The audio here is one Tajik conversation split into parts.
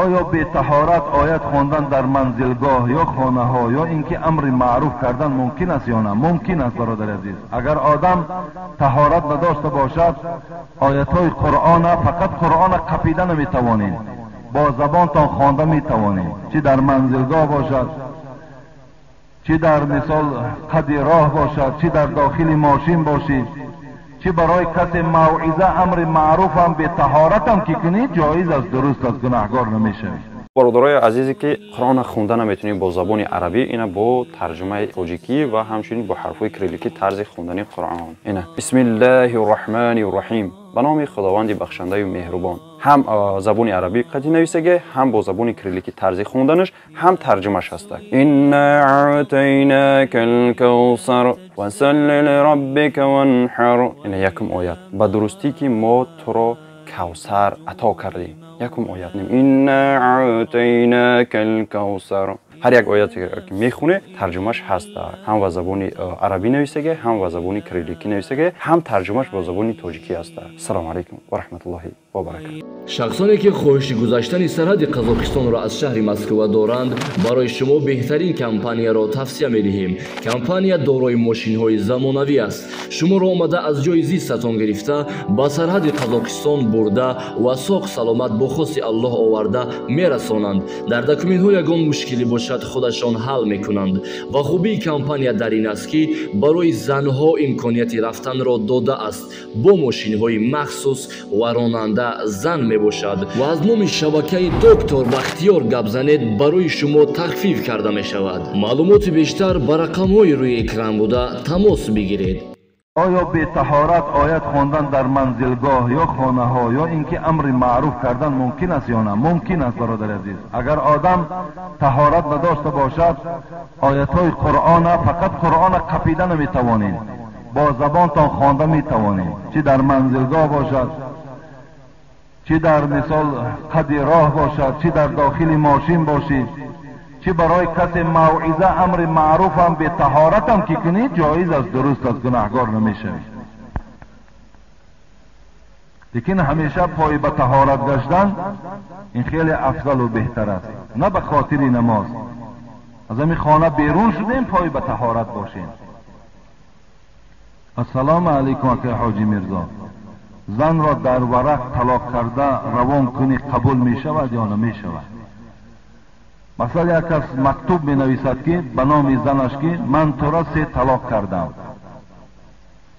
Оё бетаҳорат оят хондан дар манзилгоҳ ё хонаҳо ё инки амри маъруф кардан мумкин аст ё на? Мумкин аст, бародари азиз. Агар одам таҳорат надошта бошад, оятҳои Қуръона, фақат Қуръона қапида наметавонед, бо забонтон хонда метавонед, чӣ дар манзилгоҳ бошад, чӣ дар мисол қади роҳ бошад, чӣ дар дохили мошин бошед, чӣ барои касе мавъиза амри маъруфам бетаҳоратам ки кунед, ҷоиз аст, дуруст аст, гунаҳгор намешавед. Бародарои азизе ки Қуръонро хонда наметавонед бо забони арабӣ, ина бо тарҷумаи тоҷикӣ ва ҳамчунин бо ҳарфҳои кирилликӣ тарзи хондани Қуръон. Ина бисмиллаҳи рраҳмани рраҳим, ба номи Худованди бахшандаю меҳрубон. Ҳам забони арабӣ қатъи нависаге, ҳам бо забони кирилликӣ тарзи хонданаш, ҳам тарҷумаш ҳаста. Инна аътайнака алкавсар фасалли лираббика ванҳар. Ина якум оят. Ба дурустӣ ки мо туро кавсар ато кардем. Якум оят. Инна аътайнака алкавсар. Ҳар як ояте ки мехоне, тарҷумаш ҳаста. Ҳам ба забони арабӣ нависаге, ҳам ба забони кирилликӣ нависаге, ҳам тарҷумаш бо забони тоҷикӣ ҳаста. Ассалому алайкум ва раҳматуллоҳи ва баракатуҳ. Шахсоне ки хоҳиши гузаштани сарҳади Қазоқистонро аз шаҳри Москва доранд, барои шумо беҳтарин компанияро тавсия медиҳем. Компания дорои мошинҳои замонавӣ аст. Шуморо омада аз ҷои зистатон гирифта, ба сарҳади Қазоқистон бурда ва соғ саломат бо хости Аллоҳ оварда мерасонанд. Дар документҳо ягон мушкилӣ бошад, худашон ҳал мекунанд. Ва хубии компания дар ин аст, ки барои занҳо имконияти рафтанро додааст бо мошинҳои махсус ва ронанда зан мебошад. Ва аз номи шабакаи Доктор Бахтиёр гап занед, барои шумо тахфиф карда мешавад. Маълумоти бештар ба рақамҳои рӯи экран буда тамос бигиред. Оё бетаҳорат оят хондан дар манзилгоҳ ё хонаҳо ё инки амри маъруф кардан мумкин аст ё на? Мумкин аст, бародари азиз. Агар одам таҳорат надошта бошад, оятҳои Қуръона, фақат Қуръона қапида наметавонед, бо забонтон хонда метавонед, чӣ дар манзилгоҳ бошад, чӣ дар мисол қади роҳ бошад, чӣ дар дохили мошин бошед, чӣ барои касе мавъиза амри маъруфам бетаҳоратам ки кунед, ҷоиз аст, дуруст аст, гунаҳгор намешавед. Лекин ҳамеша пой ба таҳорат гаштан ин хеле афзалу беҳтар аст, на ба хотири намоз. Аз ҳамин хона берун шудем, пой ба таҳорат бошем. Ассалому алайкум, акай Ҳоҷи Мирзо. Занро дар варақ талоқ карда равон кунӣ қабул мешавад ё намешавад? Масалан, як кас мактуб менависад ки ба номи занаш ки ман туро 3 талоқ кардам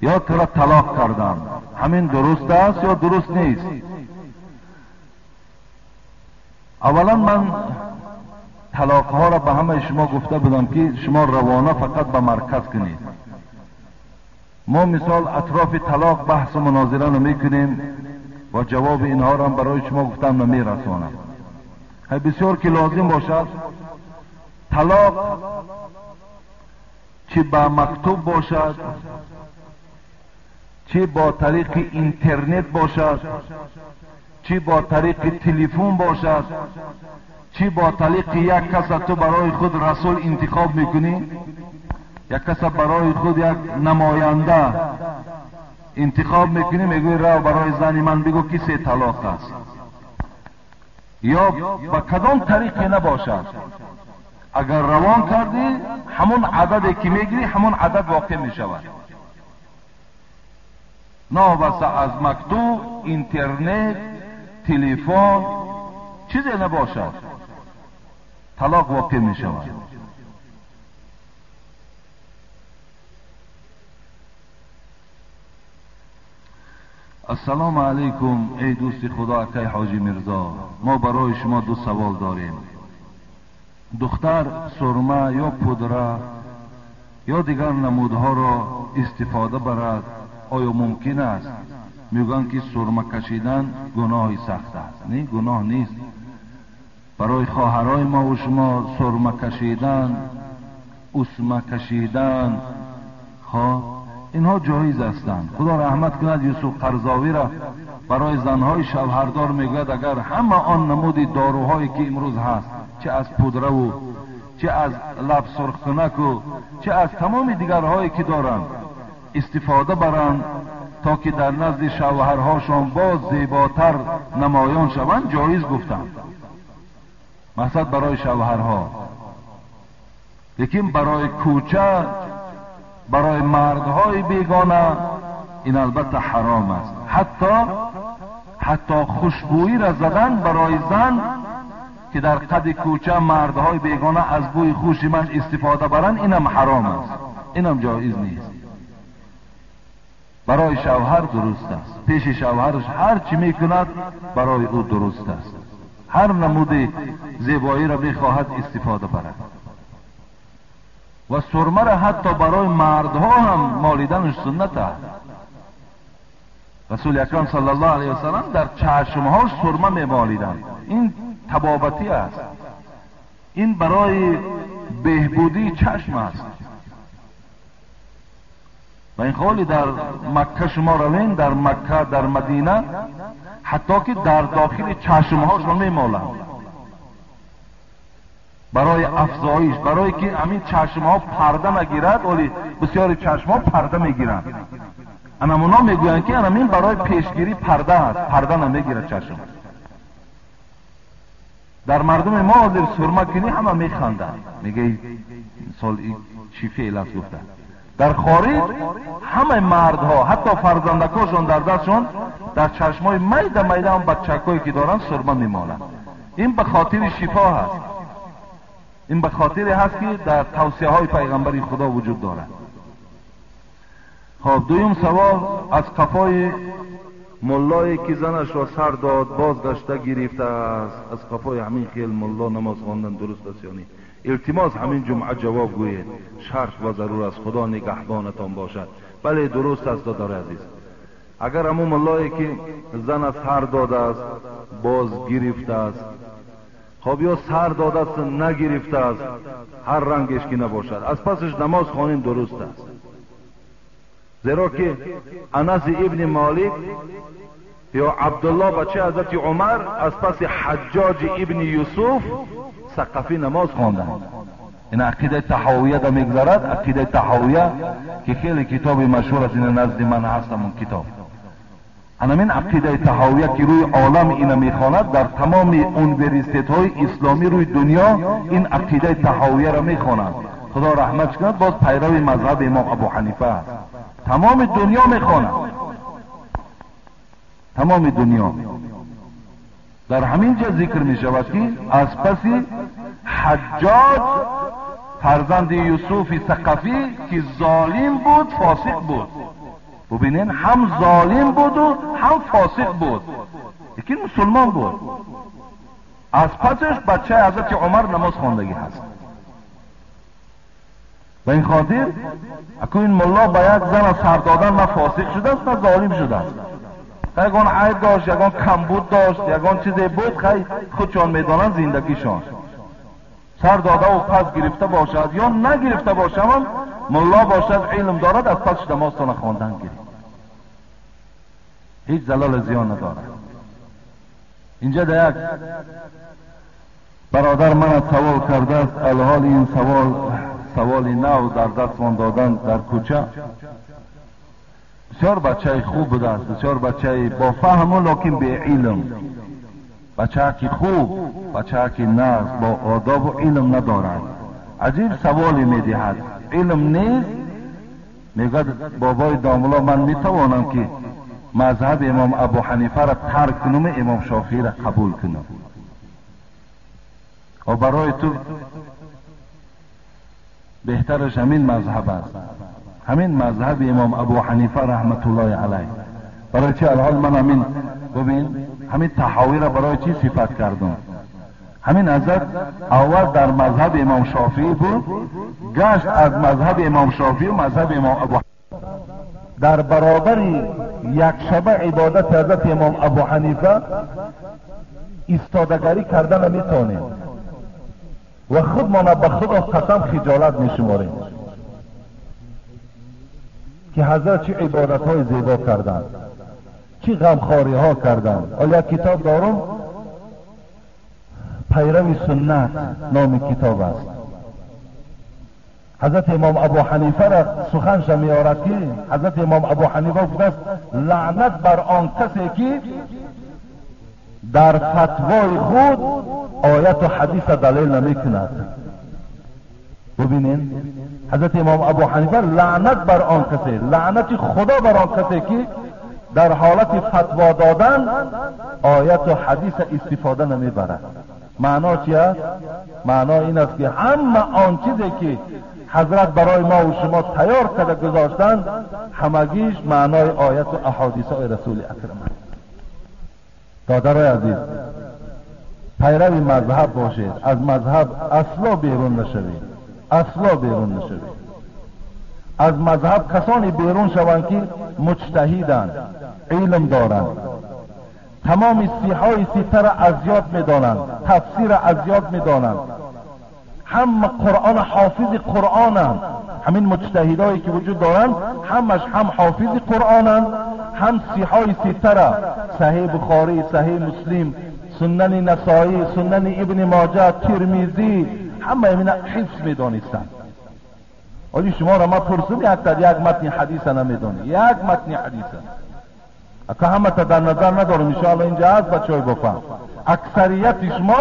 ё туро талоқ кардам, ҳамин дуруст аст ё дуруст нест? Аввалан ман талоқҳоро ба ҳамаи шумо гуфта будам ки шумо равона фақат ба марказ кунед. Мо мисол атрофи талоқ баҳсу мунозира намекунем ва ҷавоби инҳоро барои шумо гуфтам намерасонам. Бисёр ки лозим бошад, талоқ чӣ ба мактуб бошад, чӣ бо тариқи интернет бошад, чӣ бо тариқи телефон бошад, чӣ бо тариқи як каса ту барои худ расул интихоб мекунӣ, як каса барои худ як намоянда интихоб мекунӣ, мегӯӣ рав барои зани ман бигӯ ки 3 талоқ аст, ё ба кадом тариқе набошад, агар равон кардӣ, ҳамон ададе ки мегирӣ, ҳамон адад воқеъ мешавад. Новобаста аз мактуб, интернет, телефон, чизе набошад, талоқ воқеъ мешавад. Ассалому алайкум, эй дӯсти Худо, акай Ҳоҷи Мирзо. Мо барои шумо 2 савол дорем. Духтар сурма ё пудра ё дигар намудҳоро истифода барад, оё мумкин аст? Мегӯянд ки сурма кашидан гуноҳи сахт аст. Не, гуноҳ нест. Барои хоҳарои мо ва шумо сурма кашидан, усма кашидан, хоб инҳо ҷоиз ҳастанд. Худо раҳмат кунад Юсуф Қарзовиро, барои занҳои шавҳардор мегӯяд агар ҳама он намуди доруҳое ки имрӯз ҳаст, чӣ аз пудраву чӣ аз лаб сурхкунаку чӣ аз тамоми дигарҳое ки доранд истифода баранд, то ки дар назди шавҳарҳошон боз зеботар намоён шаванд, ҷоиз гуфтанд. Мақсад барои шавҳарҳо. Лекин барои кӯча, барои мардҳои бегона ин албатта ҳаром аст. Ҳатто хушбӯиро задан барои зан ки дар қади кӯча мардҳои бегона аз бӯи хуши ман истифода баранд, инам ҳаром аст, инам ҷоиз нест. Барои шавҳар дуруст аст, пеши шавҳараш ҳар чӣ мекунад барои ӯ дуруст аст, ҳар намуди зебоиро мехоҳад истифода барад. Ва сурмаро ҳатто барои мардҳо ҳам молиданаш суннат аст. Расули акрам саллаллоҳу алайҳи васаллам дар чашмҳош сурма мемолиданд. Ин табобатӣ аст, ин барои беҳбудии чашм аст. Ва ин ҳоли дар Макка шумо равем, дар Макка, дар Мадина, ҳатто ки дар дохили чашмҳошон мемоланд барои афзоиш, барое ки ҳамин чашмҳо парда нагирад. Оли бисёри чашмҳо парда мегиранд, анамуно мегӯянд ки анамин барои пешгирӣ парда аст, парда намегирад чашм. Дар мардуми мо ҳозир сурма кунӣ ҳама механданд, мегӯяй сол чӣ феъл аст гуфта. Дар хориҷ ҳамаи мардҳо ҳатто фарзандакошон дар дастшон дар чашмҳои майда майда ҳам бачакҳое ки доранд сурма мемоланд. Ин ба хотири шифо ҳаст, ин ба хотире ҳаст ки дар тавсияҳои пайғамбари Худо вуҷуд дорад. Хоб, дуюм савол аз қафои муллое ки занашро сар дод бозгашта гирифтааст, аз қафои ҳамин хел мулло намоз хондан дуруст аст ё не? Илтимос ҳамин ҷумъа ҷавоб гӯед, шарт ва зарур аст. Худо нигаҳбонатон бошад. Бале, дуруст аст додари азиз. Агар ҳамун муллое ки зана сар додааст боз гирифтааст, хоб ё сар додааст нагирифтааст, ҳар рангеш ки набошад, аз пасаш намоз хонем дуруст аст. Зеро ки Анас ибни Молик ё Абдулло бачаи ҳазрати Умар аз паси Ҳаҷҷоҷи ибни Юсуф Сақафӣ намоз хонданд. Ин ақидаи Таҳовия да мегзарад, ақидаи Таҳовия ки хеле китоби машҳур аст, ина назди ман ҳаст ҳамон китоб. Анамин ақидаи Таҳовия ки рӯи олам ина мехонад, дар тамоми университетҳои исломӣ рӯи дунё ин ақидаи Таҳовияро мехонанд. Худо раҳмат кунад, боз пайрави мазҳаби имом Абу Ҳанифа аст. Тамоми дунё мехонад, тамоми дунё. Дар ҳамин ҷо зикр мешавад ки аз паси Ҳаҷҷоҷ фарзанди Юсуфи Сақафӣ ки золим буд, фосиқ буд. Бубинед, ҳам золим буду ҳам фосиқ буд, лекин мусулмон буд. Аз пасаш бачаи ҳазрати Умар намоз хондагӣ ҳаст. Ба ин хотир аку ин мулло ба як зана сар додан на фосиқ шудааст, на золим шудааст. Ягон айб дошт, ягон камбуд дошт, ягон чизе буд, хай худшон медонанд зиндагишон. Сар додаву пас гирифта бошад ё нагирифта бошад, мулло бошад, илм дорад, аз пасш намозтона хондан гирифт, ҳеҷ залал зиён надорад. Инҷа да як бародар мана савол кардааст, алҳол ин савол саволи нав дар дастмон додан дар кӯча. Бисёр бачаи хуб будааст, бисёр бачаи бофаҳму лекин беилм, бачаки хуб, бачаки нағз, бо одобу илм надорад. Аҷиб саволе медиҳад, илм нест. Мегӯяд бобои домулло, ман метавонам ки мазҳаби имом Абу Ҳанифаро тарк кунам, имом Шофииро қабул кунам. Ва барои ту беҳтараш ҳамин мазҳаб аст, ҳамин мазҳаби имом Абу Ҳанифа раҳматуллоҳи алайҳ. Барои чи алҳол ман ҳамин бубин, ҳамин Таҳовиро барои чӣ сифат кардам? Ҳамин ҳазрат аввал дар мазҳаби имом Шофиӣ буд, гашт аз мазҳаби имом Шофиӣ мазҳаби имом Абу дар баробари якшаба ибодати ҳазрати имом Абу Ҳанифа истодагарӣ карда наметавонем ва худмона ба Худо қасам хиҷолат мешуморем ки ҳазрат чӣ ибодатҳои зебо карданд, чӣ ғамхориҳо карданд. Ҳол як китоб дорум, пайрави суннат номи китоб аст. Ҳазрати имом Абу Ҳанифаро суханша меорад ки ҳазрати имом Абу Ҳанифа гуфтааст: лаънат бар он касе ки дар фатвои худ آیت و حدیث دلیل نمیکند. ببینین حضرت امام ابو حنیفه لعنت بر آن کسی، لعنت خدا بر آن کسی که در حالت فتوا دادن آیت و حدیث استفاده نمیبرد. معنا چی است؟ معنا این است که همه آن چیزی که حضرت برای ما و شما تیار کرده گذاشتن همگیش معنای آیت و احادیث های رسول اکرم است. دادرای عزیز، پیرو مذهب باشید، از مذهب اصلا بیرون نشوید، اصلا بیرون نشوید. از مذهب کسانی بیرون شوند که مجتهدند، علم دارند، تمام صحای سته را از یاد میدانند، تفسیر را از یاد میدانند، هم قرآن حافظ قرآنند. همین مجتهدایی که وجود دارند همش هم حافظ قرآنند، هم صحای سته را، صحیح بخاری، صحیح مسلم، سنن نسائی، سنن ابن ماجه، ترمیزی، همه اینا حفظ میدانستند. ولی شما را ما پرسیم یک متن حدیث نمیدانی، یک متن حدیث که همه تا در نظر ندارم، انشاءالله اینجا هست بچه های بفهم. اکثریت شما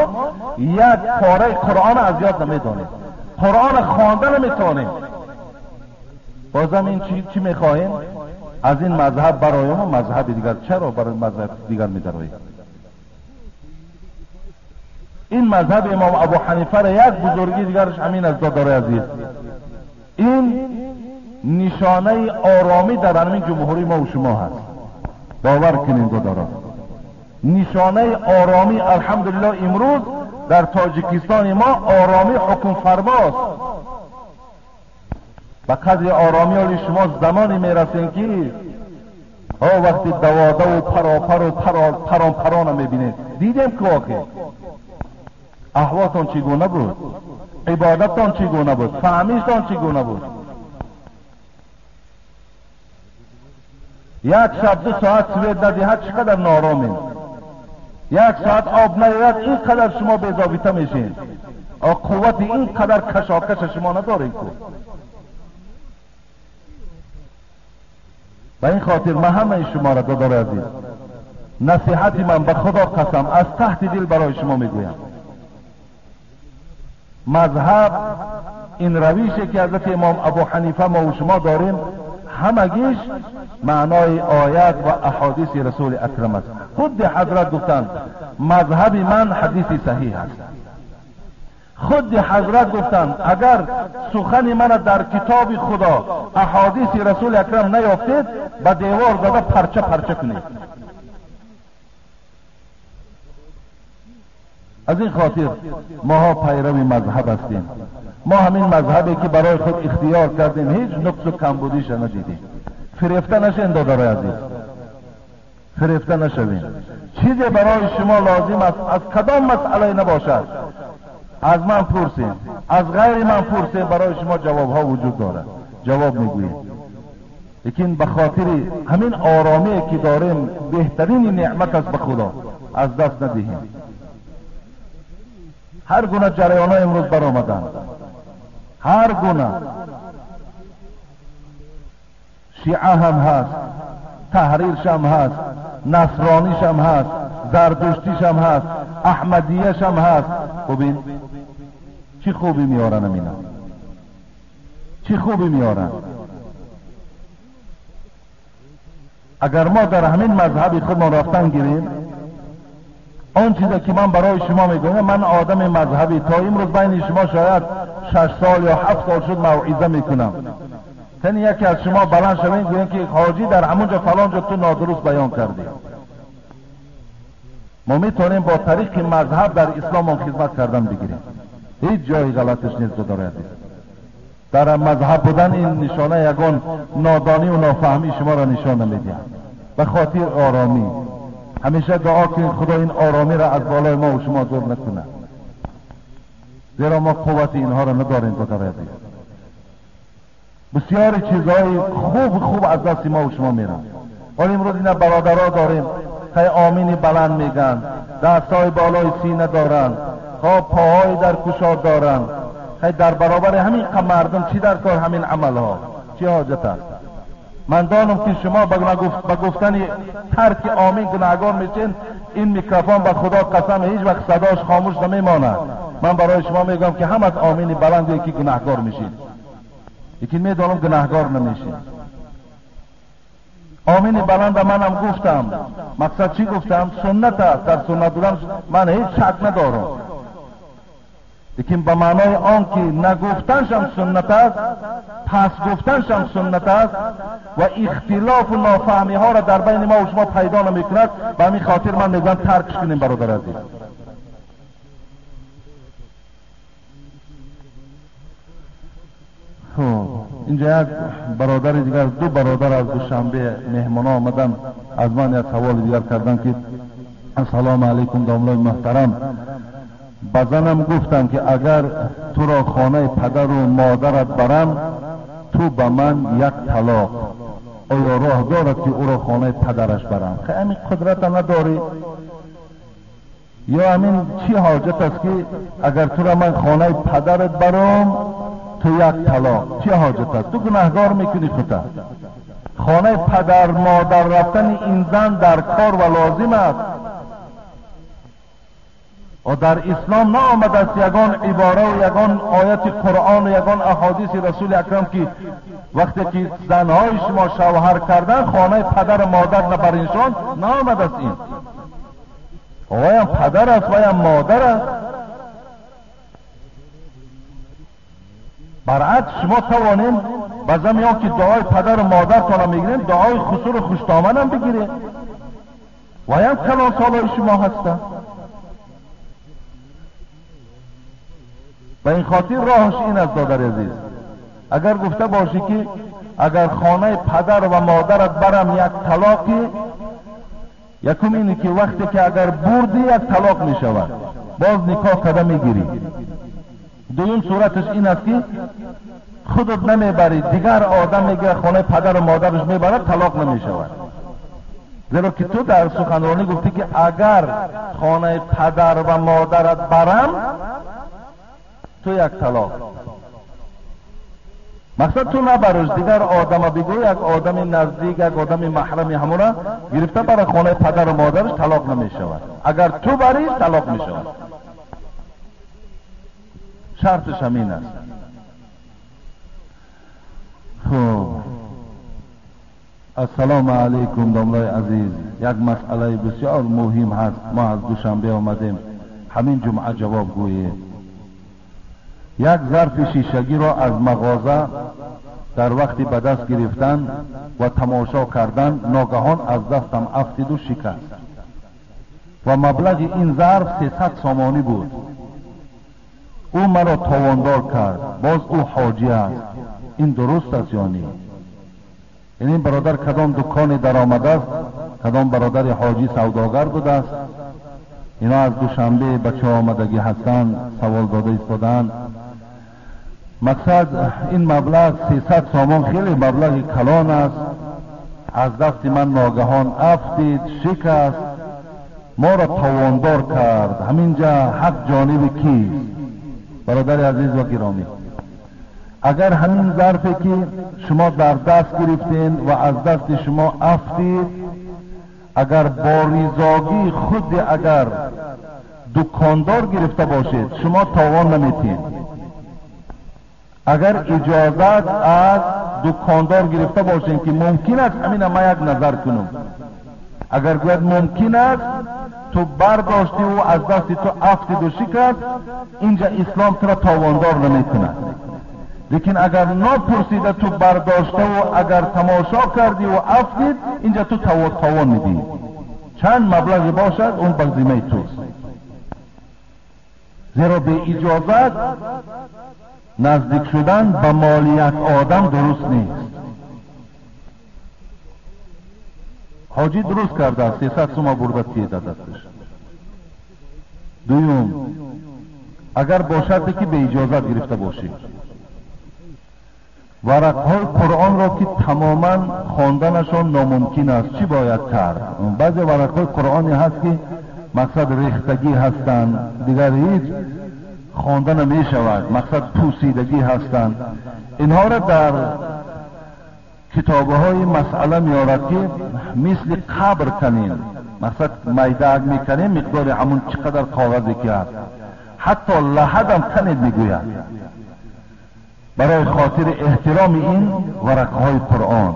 یک پاره قرآن از یاد نمیدانید، قرآن خوانده نمیتونید. بازم این چی میخواهیم؟ از این مذهب برای ما مذهب دیگر. چرا برای مذهب دیگر میدروید؟ این مذهب امام ابو حنیفه را یک بزرگی دیگرش همین از دادار عزیز، این نشانه آرامی در همین جمهوری ما و شما هست. باور کنین دادارا، نشانه آرامی الحمدلله امروز در تاجیکستان ما آرامی حکم فرماست. به قدر آرامی حالی شما زمانی میرسین که وقتی دواده و پراپر و پران پران میبینید. دیدیم که واقع احواتان چگونه بود، عبادتان چگونه بود، فهمیشتان چگونه بود. یک شب 2 ساعت سوید ندهد چقدر نارامین، یک ساعت آب نیاید اینقدر شما بی‌ضابطه میشین، قوت اینقدر کشاکش شما ندارین کو. به این خاطر من همه شما را دادار عزیز، نصیحت من به خدا قسم از تحت دل برای شما میگویم، مذهب این رویشی که حضرت امام ابو حنیفه ما و شما داریم همگیش معنای آیات و احادیث رسول اکرم است. خود حضرت گفتند مذهب من حدیث صحیح است. خود حضرت گفتند اگر سخن من در کتاب خدا احادیث رسول اکرم نیافتید به دیوار زده پرچه پرچه کنید. از این خاطر ماها پیرو مذهب هستیم. ما همین مذهبی که برای خود اختیار کردیم هیچ نقص و کمبودیش ندیدیم. فریفته نشین دادرای عزیز، فریفته نشوین. چیزی برای شما لازم است از کدام مسئله نباشد از من پرسین، از غیر من پرسین، برای شما جواب ها وجود دارد، جواب میگوییم. لیکن به خاطر همین آرامی که داریم بهترین نعمت است به خدا، از دست ندهیم. هر گونه جریان ها امروز برآمدند، هر گونه شیعه هم هست، تحریرش هم هست، نصرانیش هم هست، زردشتیش هم هست، احمدیش هم هست. ببین چی خوبی میارن اینا، چی خوبی میارن. اگر ما در همین مذهب خودمان رفتن گیریم، آن چیزی که من برای شما میگویم، من آدم مذهبی تا امروز بین شما شاید 6 سال یا 7 سال شد موعظه میکنم، تنی یکی از شما بلند شوین گوین که حاجی در همونجا فلان جا تو نادرست بیان کردی. ما میتونیم با طریق مذهب در اسلام هم خدمت کردن بگیریم، هیچ جای غلطش نیست داره عزیز. در مذهب بودن این نشانه یگان نادانی و نافهمی شما را نشان نمیده. به خاطر آرامی همیشه دعا کنید خدا این آرامی را از بالای ما و شما دور نکنه، زیرا ما قوت اینها را نداریم دادر عزیز. بسیاری چیزهای خوب خوب از دست ما و شما میرن. ولی امروز اینا برادرها داریم خیلی آمینی بلند میگن، دستای بالای سینه دارن، خواه پاهای در کشاد دارن، خیلی در برابر همین مردم چی در کار همین عملها چی حاجت است؟ من دانم که شما با گفتن ترک آمین گناهگار میشین. این میکروفون به خدا قسم هیچ وقت صداش خاموش نمیماند. من برای شما میگم که هم از آمین بلند یکی گناهگار میشین، یکی میدانم گناهگار نمیشین. آمین بلند منم گفتم، مقصد چی گفتم؟ سنت است، در سنت بودن من هیچ شک ندارم، لیکن به معنای آن که نگفتنشم سنت است، پس گفتنشم سنت است و اختلاف و نافهمی ها را در بین ما و شما پیدا نمیکند. به همین خاطر من میگم ترکش کنیم برادر عزیز. خب اینجا یک برادر دیگر، دو برادر از دوشنبه مهمان آمدن، از من یک سوال دیگر کردن که السلام علیکم داملای محترم، به زنم گفتم که اگر تو را خانه پدر و مادرت برم تو به من یک طلاق، آیا راه دارد که او را خانه پدرش برم؟ خیلی همین قدرت نداری یا همین چی حاجت است که اگر تو را من خانه پدرت برم تو یک طلاق، چی حاجت است؟ تو گناهگار میکنی خودت. خانه پدر مادر رفتن این زن در کار و لازم است و در اسلام نآمده است یگان عباره و یگان آیت قرآن و یگان احادیث رسول اکرم که وقتی که زنهای شما شوهر کردن خانه پدر و مادر نبرینشان، نآمده است. این وایم پدر است وایم مادر است. برعکس شما توانیم بعضا یا که دعای پدر و مادرتان میگیریم، دعای خسور و خوشدامن هم بگیریم، وایم کلان سالای شما هستن. به این خاطر راهش این است دادر عزیز، اگر گفته باشی که اگر خانه پدر و مادرت برم یک طلاقی، یکم اینه که وقتی که اگر بردی یک طلاق می شود، باز نکاح کده میگیری. دوم صورتش این است که خودت نمیبری، دیگر آدم میگه خانه پدر و مادرش میبرد، طلاق نمی شود. زیرا که تو در سخنرانی گفتی که اگر خانه پدر و مادرت برم تو یک طلاق، مقصد تو نبرش، دیگر آدم بگو، یک آدم نزدیک، یک آدم محرمی همونا گرفته برای خانه پدر و مادرش، طلاق نمی شود. اگر تو بریش طلاق می شود. شرطش همین است. خب السلام علیکم داملای عزیز، یک مسئله بسیار مهم هست، ما از دوشنبه آمدیم همین جمعه جواب گوییم. یک ظرف شیشگی را از مغازه در وقتی به دست گرفتن و تماشا کردن ناگهان از دستم افتید و شکست و مبلغ این ظرف 300 سامانی بود. او مرا تاواندار کرد، باز او حاجی است. این درست است یا نه؟ این برادر کدام دکان در آمده است، کدام برادر حاجی سوداگر بوده است. اینا از دوشنبه بچه آمدگی هستند، سوال داده ایستادند. مقصد این مبلغ 300 سامان خیلی مبلغ کلان است، از دست من ناگهان افتید، شکست، ما را تاواندار کرد. همینجا حق جانب کیست؟ برادر عزیز و گرامی، اگر همین ظرفی که شما در دست گرفتین و از دست شما افتید، اگر با رضاگی خود اگر دکاندار گرفته باشید شما تاوان نمیتید. اگر اجازت از دکاندار گرفته باشید که ممکن است همین ما یک نظر کنم، اگر گوید ممکن است تو برداشتی و از دست تو افتید و شکست، اینجا اسلام تو را تاواندار نمیکند. لیکن اگر ناپرسیده تو برداشته و اگر تماشا کردی و افتید، اینجا تو تاوان میدی. چند مبلغ باشد اون بر ذمه توست، زیرا به اجازت نزدیک شدن به مال یک آدم درست نیست. حاجی درست کرده است، 300 سوما برده تیه دستش. دوم، اگر باشد که به اجازت گرفته باشی، ورقهای قرآن را که تماما خواندنشان ناممکن است چی باید کرد؟ بعضی ورقهای قرآنی هست که مقصد ریختگی هستند، دیگر هیچ خوانده نمی شود، مقصد پوسیدگی هستند. اینها را در Китобҳои масъала меорад, ки мисли қабр канем, мақсад майдаак мекунем, миқдори ҳамун чӣ қадар коғазе ки ҳаст, ҳатто лаҳадам канед, мегӯяд, барои хотири эҳтироми ин варақҳои Қуръон.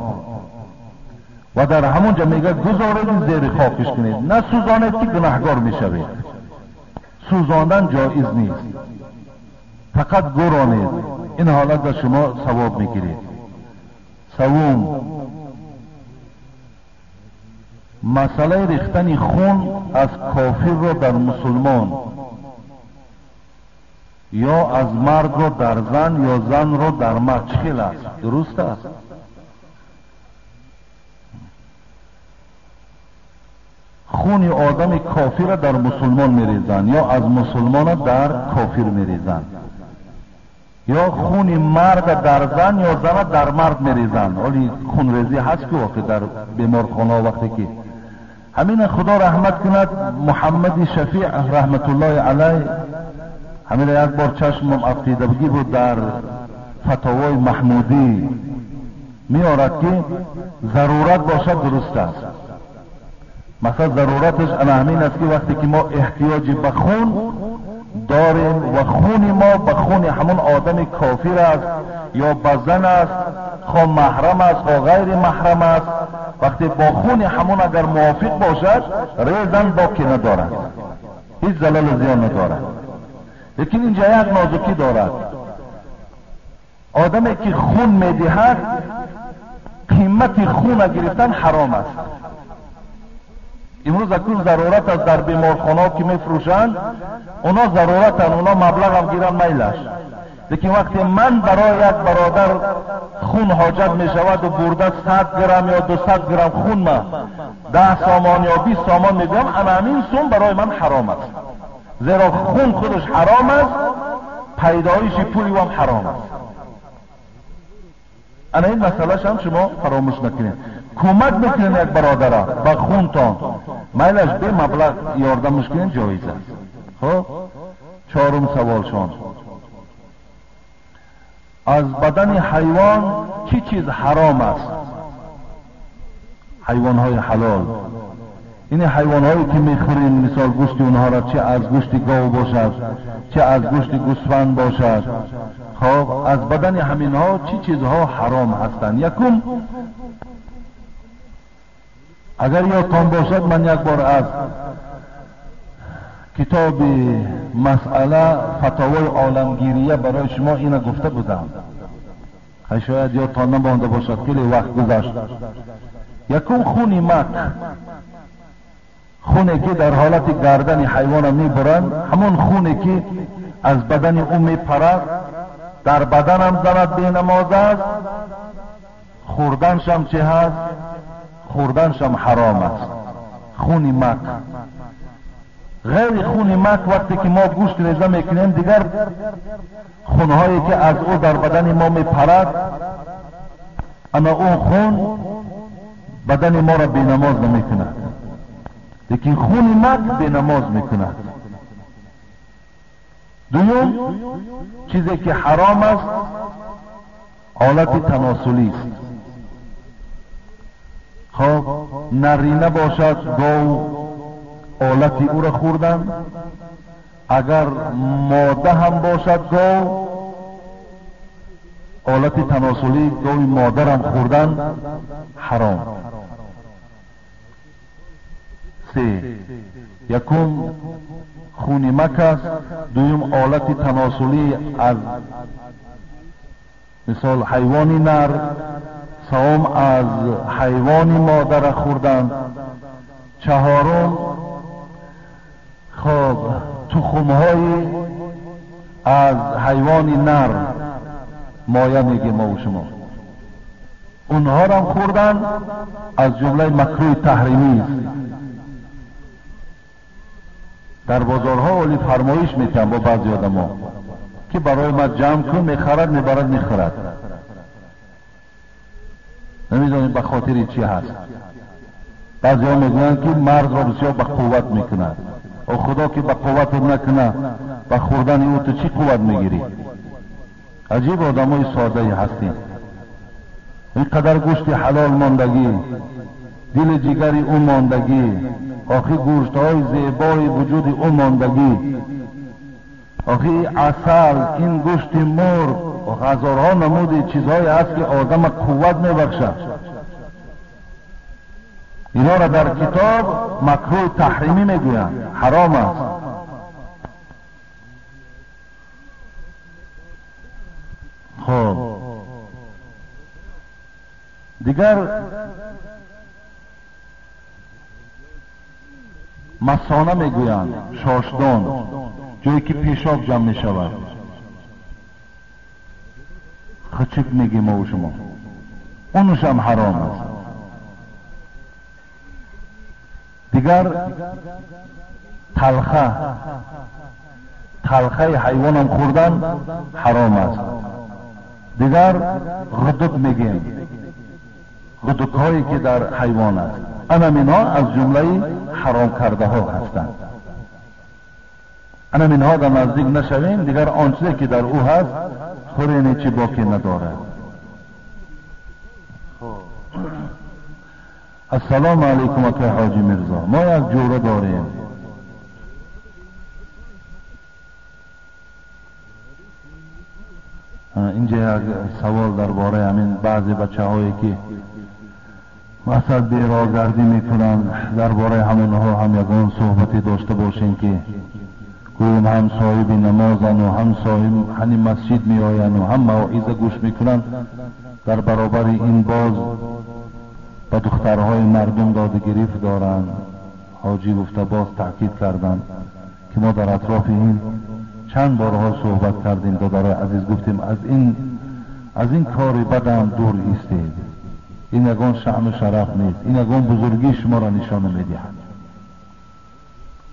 Ва дар ҳамон ҷо мегӯяд, гузоред, зери хокиш кунед, насӯзонед, ки гунаҳгор мешавед. Сӯзондан ҷоиз нест, фақат гуронед, ин ҳолат ба шумо савоб мегиред. Севум, масъалаи рехтани хун аз кофирро дар мусулмон ё аз мардро дар зан ё занро дар мард чӣ хел аст? Дуруст аст? Хуни одами кофира дар мусулмон мерезанд ё аз мусулмона дар кофир мерезанд, ё хуни марда дар зан ё зана дар мард мерезанд. Оли хунрезӣ ҳаст ки воқеъ дар беморхонаҳо вақте ки ҳамина, Худо раҳмат кунад Муҳаммади Шафиъ раҳматуллоҳи алайҳ, ҳамина як бор чашмам афтидагӣ буд, дар фатовои Маҳмудӣ меорад, ки зарурат бошад, дуруст аст. Масалан, зарураташ ана ҳамин аст, ки вақте ки мо эҳтиёҷи ба хун дорем ва хуни мо ба хуни ҳамон одами кофир аст ё ба зан аст, хо маҳрам аст, хо ғайри маҳрам аст, вақте бо хуни ҳамон агар мувофиқ бошад, резан боке надорад, ҳеҷ залалу зиён надорад. Лекин инҷа як нозукӣ дорад: одаме ки хун медиҳад, қимати хуна гирифтан ҳаром аст. Имрӯз акун зарурат аст, дар беморхонаҳо ки мефурӯшанд, оно заруратанд, оно маблағам гиранд, майлаш. Лекин вақте ман барои як бародар хун ҳоҷат мешаваду бурда 100 грамм ё 200 грамм хун ма 10 сомон ё 20 сомон мегӯям, ана ҳамин сум барои ман ҳаром аст, зеро хун худаш ҳаром аст, пайдоиши пули ӯам ҳаром аст. Ана ин масъалаш ҳам шумо фаромӯш накунед. Кӯмак мекунед як бародара ба хунтон, майлаш бемаблағ ёрдамаш кунед, ҷоиз аст. Хоб, чорум саволшон: аз бадани ҳайвон чӣ чиз ҳаром аст? Ҳайвонҳои ҳалол, ин ҳайвонҳое ки мехӯрем, мисол гӯшти онҳоро, чӣ аз гӯшти гов бошад, чӣ аз гӯшти гӯсфанд бошад, хоб, аз бадани ҳаминҳо чӣ чизҳо ҳаром ҳастанд? Якум, агар ёдтон бошад, ман як бор аз китоби масъала фатовои оламгирия барои шумо ина гуфта будам, шояд ёдтон намонда бошад, хеле вақт гузашт. Якум, хуни мак, хуне ки дар ҳолати гардани ҳайвона мебуранд, ҳамон хуне ки аз бадани ӯ мепарад, дар баданам занад, бенамоз аст, хӯрданшам чӣ ҳаст? Хӯрданшам ҳаром аст. Хуни мак. Ғайри хуни мак, вақте ки мо гӯшт реза мекунем, дигар хунҳое ки аз ӯ дар бадани мо мепарад, ана он хун бадани моро бенамоз намекунад, лекин хуни мак бенамоз мекунад. Дуюм чизе ки ҳаром аст, ҳолати таносулист. Хоб, нарина бошад гов, олати ӯро хӯрдан, агар мода ҳам бошад гов, олати таносулӣ гови модарам хӯрдан ҳаром. Се: якум хуни мак аст, дуюм олати таносулӣ аз мисол ҳайвони нар, сеюм аз ҳайвони модара хӯрдан, чаҳорум, хоб, тухмҳои аз ҳайвони нар, моя мегем мо шумо, онҳорам хӯрдан аз ҷумлаи макрӯҳи таҳримист. Дар бозорҳо оли фармоиш метиҳанд бо баъзи одамо, ки барои ма ҷамъ кун, мехарад, мебарад, мехӯрад. Намедонем ба хотири чӣ ҳаст. Баъзеҳо мегӯянд, ки мардро бисёр ба қувват мекунад. О, Худо ки ба қувватат накунад, ба хӯрдани ӯ ту чӣ қувват мегирӣ? Аҷиб одамои соддае ҳастем. اینقدر گوشت حلال ماندگی، دل جگری او ماندگی، آخی گوشت های زیبای وجود او ماندگی، آخی عسل، این گوشت مرغ، هزارها نمود چیزهایی هست که آدم قوت میبخشد. اینا را در کتاب مکروه تحریمی میگویند، حرام است. خب دیگر مثانه میگویند، شاشدان، جایی که پیشاب جمع میشود، خچک میگیم ما و شما، اونش هم حرام است. دیگر تلخه، تلخه حیوان هم خوردن حرام است. دیگر غدد میگیم، غدد هایی که در حیوان است، انم اینها از جمله حرام کرده ها هستند. انم اینها در نزدیک نشویم، دیگر آن چیزی که در او هست خورینی چی باکی نداره. السلام علیکم اکای حاجی میرزا، ما یک جوره داریم، اینجا یک سوال درباره همین بعضی بچه هایی که مثلا بیراگردی میکنن، درباره همونها هم یگان صحبتی داشته باشیم که گویم هم صاحب نمازن و هم صاحب همین مسجد میآیند و هم موعظه گوش میکنن، در برابر این باز به دخترهای مردم داد گرفت دارند. حاجی گفته باز تاکید کردند که ما در اطراف این چند بارها صحبت کردیم، دادرای عزیز گفتیم از این کار بدم دور ایستید، این یگان شأن و شرف نیست، این یگان بزرگی شما را نشان میدهد.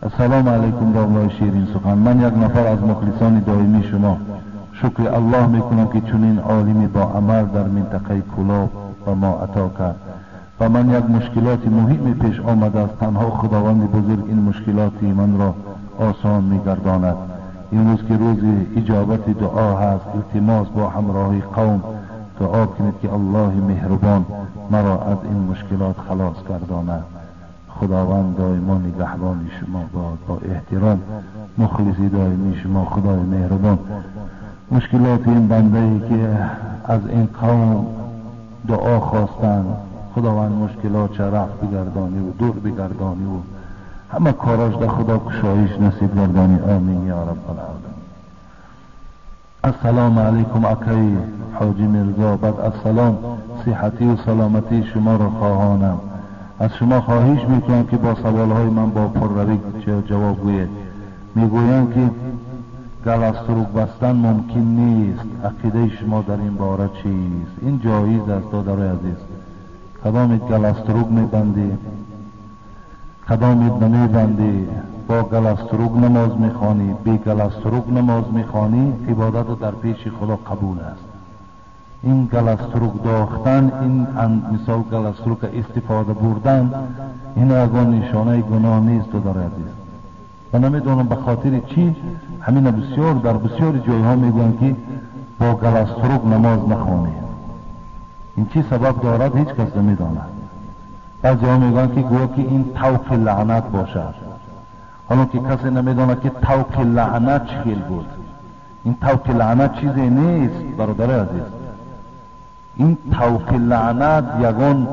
السلام علیکم داملای شیرین سخن، من یک نفر از مخلصان دائمی شما، شکر الله میکنم که چنین عالمی با عمل در منطقه کلاب و ما عطا کرد و من یک مشکلات مهمی پیش آمده است، تنها خداوند بزرگ این مشکلات من را آسان میگرداند. امروز که روز اجابت دعا هست، التماس با همراهی قوم دعا کنید که الله مهربان مرا از این مشکلات خلاص گرداند. خداوند دائما نگهبان شما باد. با احترام مخلصی دائمی شما خدای مهربان مشکلات این بنده ای که از این قوم دعا خواستند، خداوند مشکلات رفع بگردانی و دور بگردانی و همه کاراش در خدا کشایش نصیب گردانی، آمین یا رب العالمین. السلام علیکم اکای حاجی میرزا، بعد از سلام صحتی و سلامتی شما را خواهانم. از شما خواهش میکنم که با سوالهای من با پرروی جواب گویید. میگویند که گلستروک بستن ممکن نیست، عقیده شما در این باره چیست؟ این جایز است دادرای عزیز. کدامید گلستروک میبندی، کدامید نمیبندی، با گلستروک نماز میخوانی، بی گلستروک نماز میخوانی، عبادت در پیش خدا قبول است. این گلستروک داختن، این مثال گلستروک استفاده بردن، این یگان نشانه گناه نیست دادرای عزیز. و نمیدونم به خاطر چی همین بسیار در بسیار جایها میگویند که با گلستروک نماز نخوانید. این چی سبب دارد هیچ کس نمیداند. بعضی ها میگویند که گویا که این طوق لعنت باشد، حالا که کسی نمیداند که طوق لعنت چه بود. این طوق لعنت چیزی نیست برادر عزیز. این طوق لعنت یگان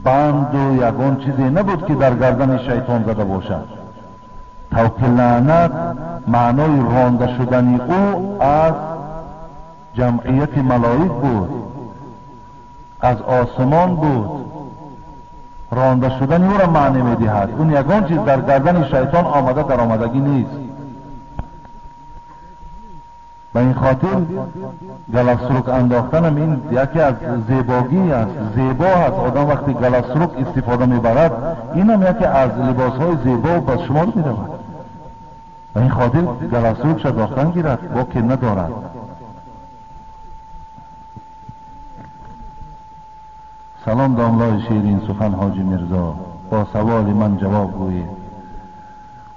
بند و یگان چیزی نبود که در گردن شیطان زده باشد. طوق لعنت معنای رانده شدن او از جمعیت ملائک بود، از آسمان بود. رانده شدن او را معنی میدهد. اون یگان چیز در گردن شیطان آمده در آمدگی نیست. به این خاطر گلستروک انداختن این یکی از زیباگی است، زیبا است. آدم وقتی گلستروک استفاده میبرد، این هم یکی از لباس های زیبا و به شمار میرود. به این خاطر گلستروک انداختن گیرد با که ندارد. سلام داملای شیرین سخن حاجی میرزا، با سوال من جواب گویید.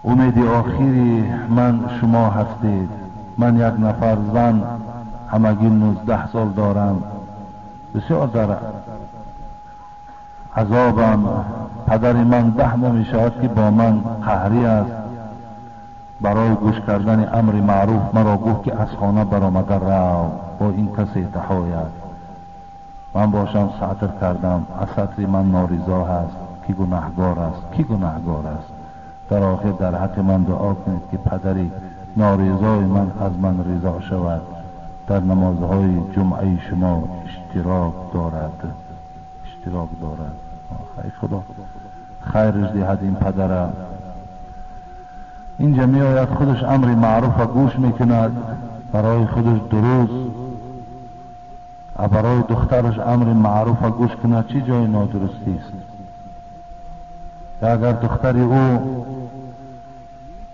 امید آخری من شما هستید. من یک نفر زن همگی 19 سال دارم. بسیار در عذابم. پدر من 10 ماه می شود که با من قهری است. برای گوش کردن امر معروف مرا گفت که از خانه برآمده رو، با این کسی تحایت. من باشم سطر کردم، از سطر من نارضا هست. کی گناهگار است؟ کی گناهگار است؟ در آخر در حق من دعا کنید که پدری نارضای من از من رضا شود. در نمازهای جمعه شما اشتراک دارد، اشتراک دارد. ای خدا خیرش دهد این پدرم. اینجا می آید خودش امر معروف گوش میکند، برای خودش درست، برای دخترش امر معروف گوش کند، چی جای نادرستی است؟ اگر دختر او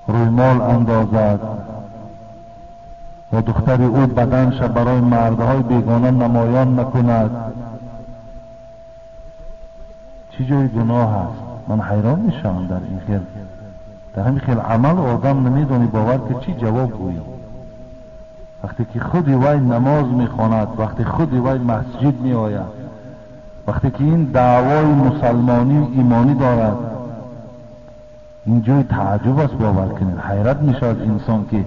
رویمال اندازد و دختر او بدنش برای مردهای بیگانه نمایان نکند، چی جای گناه است؟ من حیران میشم در این خیل، در همین خیل عمل آدم نمیدونی باور که چی جواب گویی. وقتی که خودی وی نماز میخواند، وقتی خودی وی مسجد میآید، وقتی که این دعوای مسلمانی ایمانی دارد، این جای تعجب است. باور کنید حیرت میشود انسان که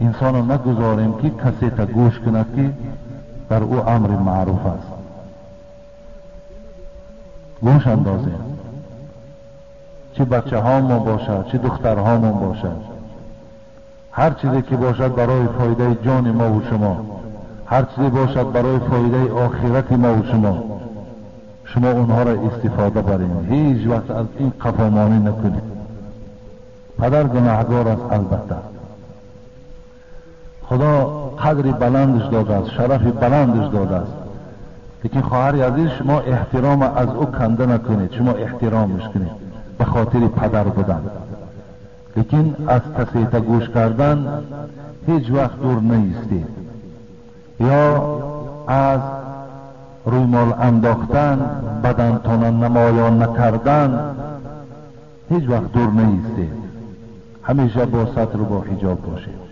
انسان را نگذاریم که کسی تا گوش کند که بر او امر معروف است. گوش اندازیم، چه بچه ها ما باشد، چه دخترها ما باشد، هر چیزی که باشد برای فایده جان ما و شما، هر چیزی باشد برای فایده آخرت ما و شما، شما اونها را استفاده بریم. هیچ وقت از این قفامانی نکنید. پدر گناهگار است البته، خدا قدر بلندش داده است، شرف بلندش داده است، لیکن خواهر عزیز شما احترام از او کنده نکنید، شما احترامش کنید به خاطر پدر بودن. لیکن از کسی گوش کردن هیچ وقت دور نیستید، یا از رویمال انداختن، بدنتان نمایان نکردن هیچ وقت دور نیستید. همیشه با ستر و با حجاب باشید.